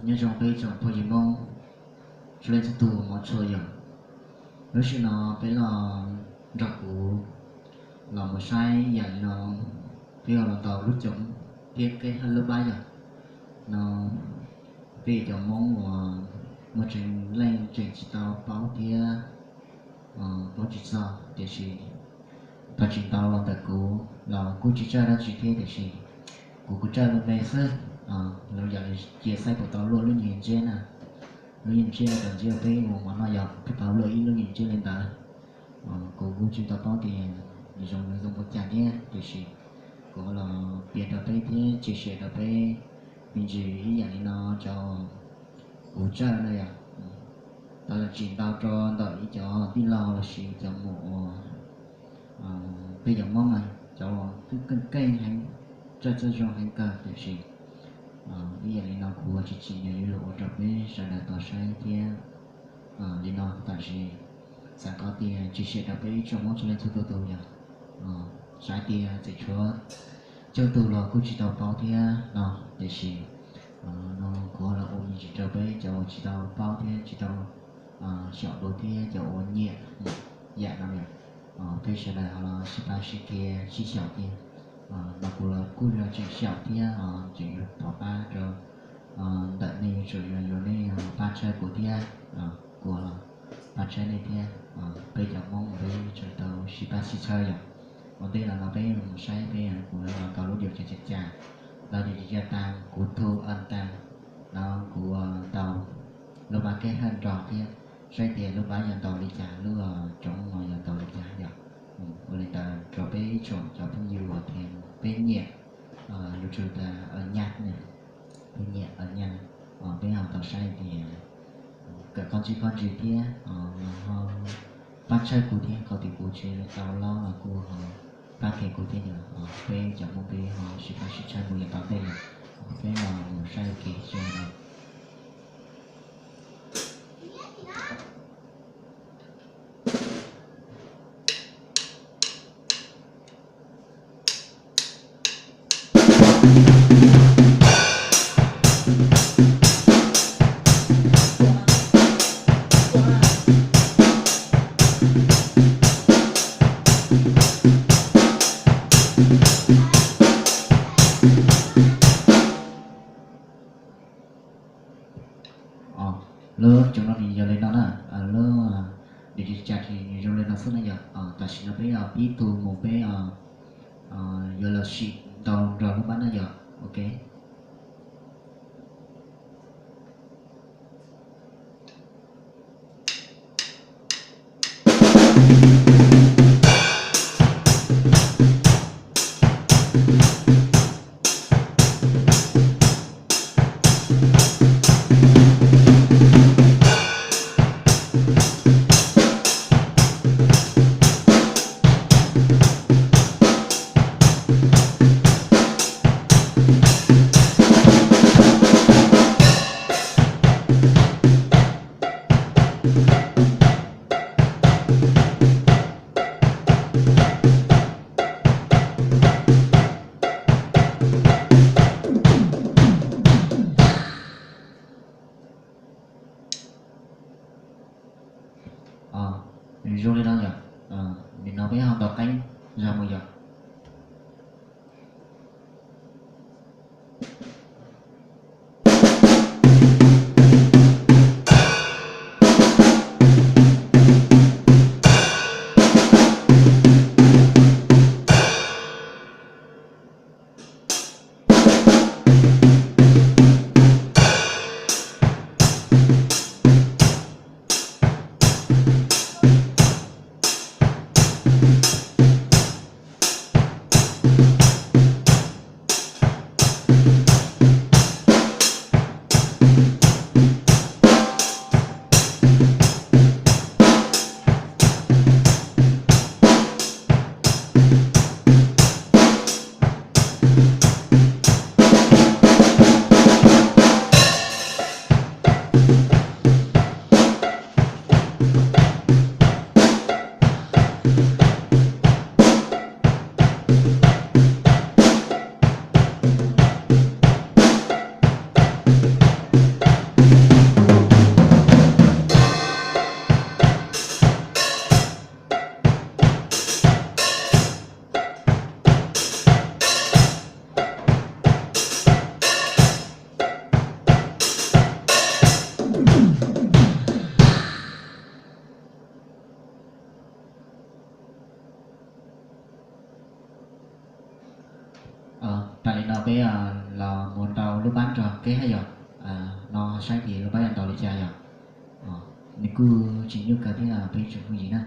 Nyob zoo peb tsoom phooj ywg Hmoob txhua leej txhua tus hmov tshua yom. Lub sij hawm no peb los nrog kuv los mus saib yam li no, peb yuav los ntaus lub coom thiab keb hawj lub pab yom. No peb cov Hmoob uas muaj tseem leej tseem tsis tau paub thiab paub tsis txog, tiam sis tau tsis ntau los ntawm kuv los kuj tsis tsawj dab tsi thiab, tiam sis kuv kuj tsawj me me xwb. Los yog cia saib puas tau luaj lub nyuag ntsiab na. Lub nyuag ntsiab tau ntsiab peb ua mov noj yom, puas tau luaj ib lub nyuag ntsiab li ntawd. Kuv kuj tsis tau paub tias nws zoo nws zoo ua cas thiab, tiam sis kuv los piav rau peb thiab chia sẻ rau peb me ntsis ib yam li no cov kuv tsawj na yom. Tau los tsis ntau rau ntawm ib cov tij laug los sis cov muam uas peb cov Hmoob na, cov uas keej keej heev, tsawj txawj zoo heev kawg, tiam sis ib yam li no kuv ua tsis tsim nyog yuav luag ua rau peb sawv daws tau saib thiab. Li no tam sim xav kom tias chia sẻ rau peb ib tsoom Hmoob txhua leej txhua tus yom. Xav tias tseem tshuav coob tug los kuj tsis tau paub thiab no, tiam sis no kuv los ua me ntsis rau peb cov uas tsis tau paub thiab tsis tau xyaum dua thiab cov uas nyiam yam no yom. Peb sawv daws ho los sib pab sib qhia sib xyaum thiab. No kuv los kuj yog tseem xyaum thiab tseem yuav thov pab rau ntawm nej yuav tsum yog yuav nej pab tshawb kuv thiab, kuv los pab tshawb nej thiab. Peb cov Hmoob peb tsum tau sib pab sib tshawb yom. Ua ntej los no peb mus saib peb kuv los ntaus lub diav cas cas cas, ntaus diav cas cas tas kuv thu a tas, no kuv ntaus lub pab keb hawj nrog thiab, saib tias lub pab yog ntaus li cas, lub tsoom no yog ntaus li cas yom. Ua li ntawd rau peb tsoom cov phooj ywg uas thiab peb nyiam YouTube tas nyab, peb nyiam nyab, peb ho tau saib tias kawm qhov ntsis qhov ntsis thiab los ho pab tshawb kuv thiab, qhov twg kuv tsis tau los los kuj ho pab qhia kuv thiab yom. Peb cov Hmoob peb ho sib pab sib tshawb mus yav tom ntej yom. Peb los mus saib ua ke tso. Lub tsoom no nws yog li no na, lub diav cas cas ces nws zoo li no xwb na yom. Tam sim no peb pib tus mus peb yuav los sim ntaus nrog lub pab na yom. Ok. Zoo li no yom. Nim no peb ho ntaus qeeb zog mus yom. Peb haj yog no saib tias lub pab yuav ntaus li cas yom. Nws kuj tsis nyuaj kawg thiab peb tsoom phooj ywg na.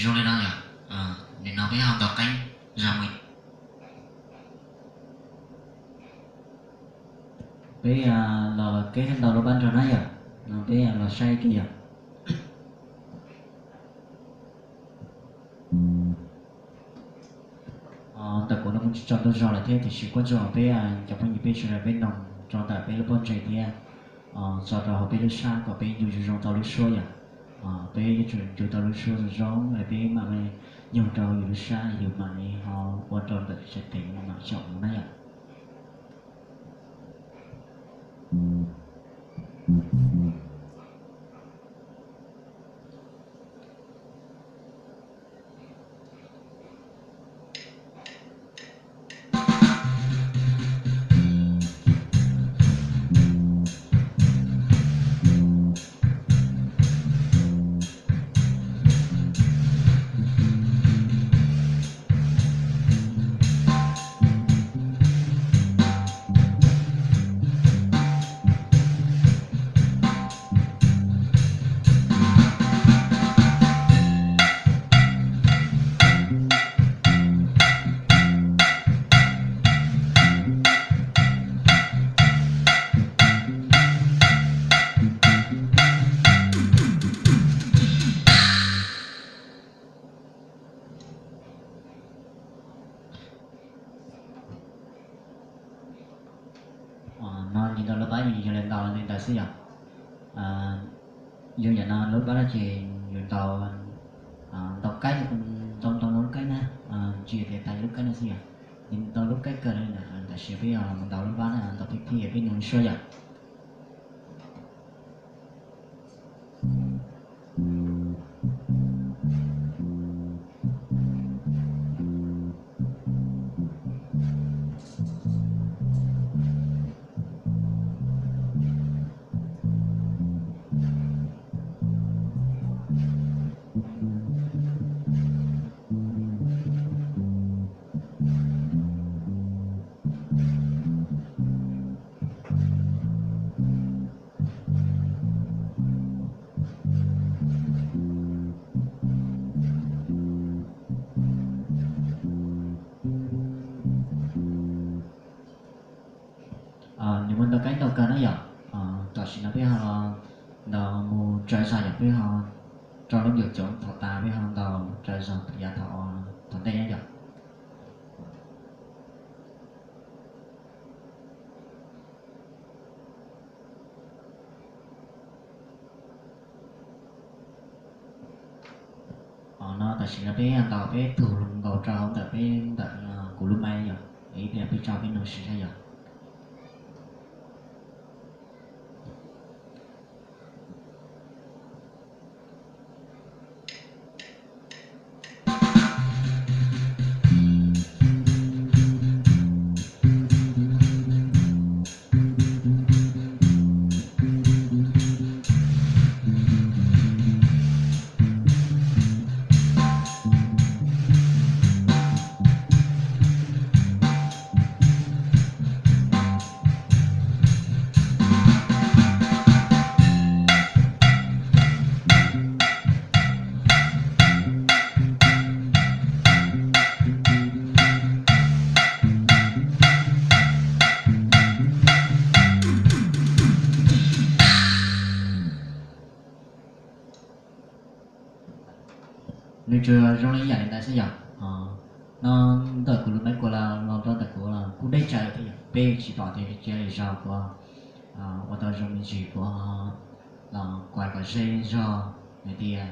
Zoo li no yom. Nim no peb ho ntaus qeeb zog mus. Peb los keb ntaus lub pab nrog na yom. No peb los saib kiag yom. Ntawm kuv no kuj tsis tso ntau zog lawm thiab tiam sis kuj tso peb cov phooj ywg peb sawv daws peb noog rau ntawm peb lub pob ntseg thiab tso rau hauv peb lub sab kom peb ncu zoo zoo tau lub suab yom. Peb yuav tsum ncu tau lub suab zoo zoo es peb mam li nyoog rau yus lub sab yus mam li ho ua rau ntawm sab tes mam xyaum mus na yom. No yus ntaus lub pab yus yog li ntaus li ntawd xwb yom. Yus yam no lub pab no ces yus ntaus, ntaus kaib, ntaus ntau lub kaib na, tsis yog tias tas lub kaib no xwb yom. Yus ntaus lub kaib kawg li na, tam sim peb mus ntaus lub pab na, ntaus pib pib peb nug suab yom. Nws muaj ntau kaib ntau kawg na yom. Tam sim no peb ho ntaus mus tsawg zog yom, peb ho rau lub ncaws coov thaum tas peb ho ntaus tsawg zog yav thaum, thaum ntej na yom. No tam sim no peb ntaus peb tug nkaus rau hauv ntawm peb ntawm kuv lub maib yom, ib pliag peb tso peb nug saib yom. Nws tsuas zoo li yam li ntawd xwb yom. No ntawm kuv lub npe kuv los los rau ntawm kuv los kuj deb tsawv thiab yom, peb tsis pom tias cia li zog kuv ua tau zoo me ntsis kuv los kuv hais kom ze zog hais tias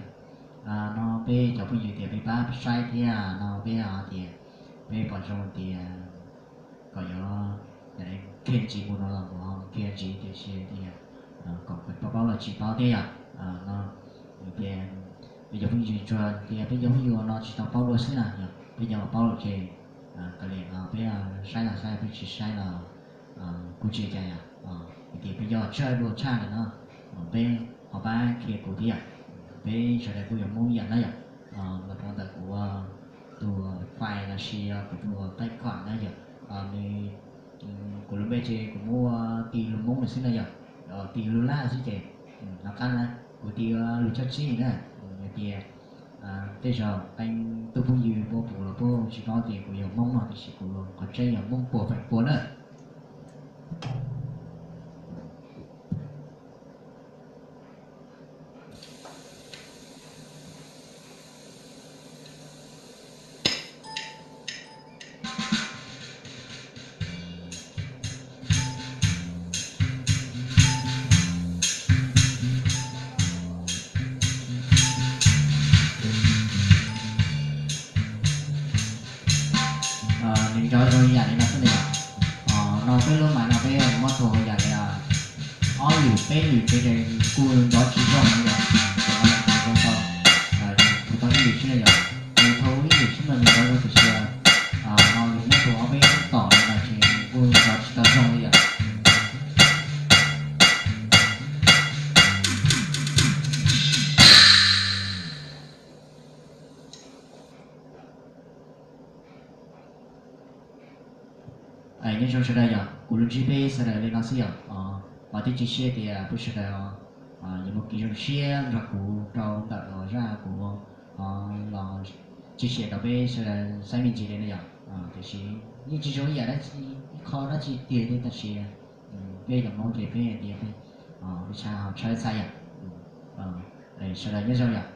no peb cov phooj ywg tias peb pab saib thiab no peb hais tias peb pom zoo tias kom yuav khiav ntsis mus no los mus khiav ntsis tiam sis tias kom paub paub los tsis paub thiab yom. No tias peb cov phooj ywg tsuas tias peb cov phooj ywg no tsis tau paub dua xwb na yom, peb cov paub lawm ces kav liam peb saib los saib, peb tsis saib los kuj tsis ua cas yom. Vim tias peb cov tsawg dua tshaj lawm no, peb ho pab qhia kuv thiab yom. Peb sawv daws kuj yuav Hmoob yam na yom. Los rau ntawm kuv tus fais los sis kuv tus taij khuam na yom, nws kuv lub npe ces kuv muab tis lus Hmoob lawm xwb na yom, tis lus Laj xwb ces no qab na, kuv tis lus Choj Tsib na. Hais tias tej zaum qee tus phooj ywg puab puas los puab tsis paub tias kuv yog Hmoob no tiam sis kuv qhov tseeb yog Hmoob puas feem pua na. Nws nrov zoo yam li no xwb na yom. No peb lub mais no peb muab tua yam li ob lwm peb lwm peb ces kuj nrov tsis zoo na yom. Ces no nws zoo tau, tus tau ib lwm xwb na yom. Nws tau ib lwm xwb mas nws nrov zoo tiam sis no nws muab tua ob peb tom li no ces nws kuj nrov tsis tau zoo li yom. Nyob zoo sawv daws yom, kuv lus ntsib peb sawv daws li no xwb yom. Vam thiab cia siab tias peb sawv daws yuav muaj kev zoo siab nrog kuv rau ntawm los zaj kuv los tshaj tawm rau peb sawv daws saib me ntsis li no yom. Tiam sis yeej tsis zoo ib yam dab tsi, ib qho dab tsi tiag li tab sis peb cov Hmoob ces peb hais tias peb tshaj tshawb txhaj yom. Sawv daws nyob zoo yom.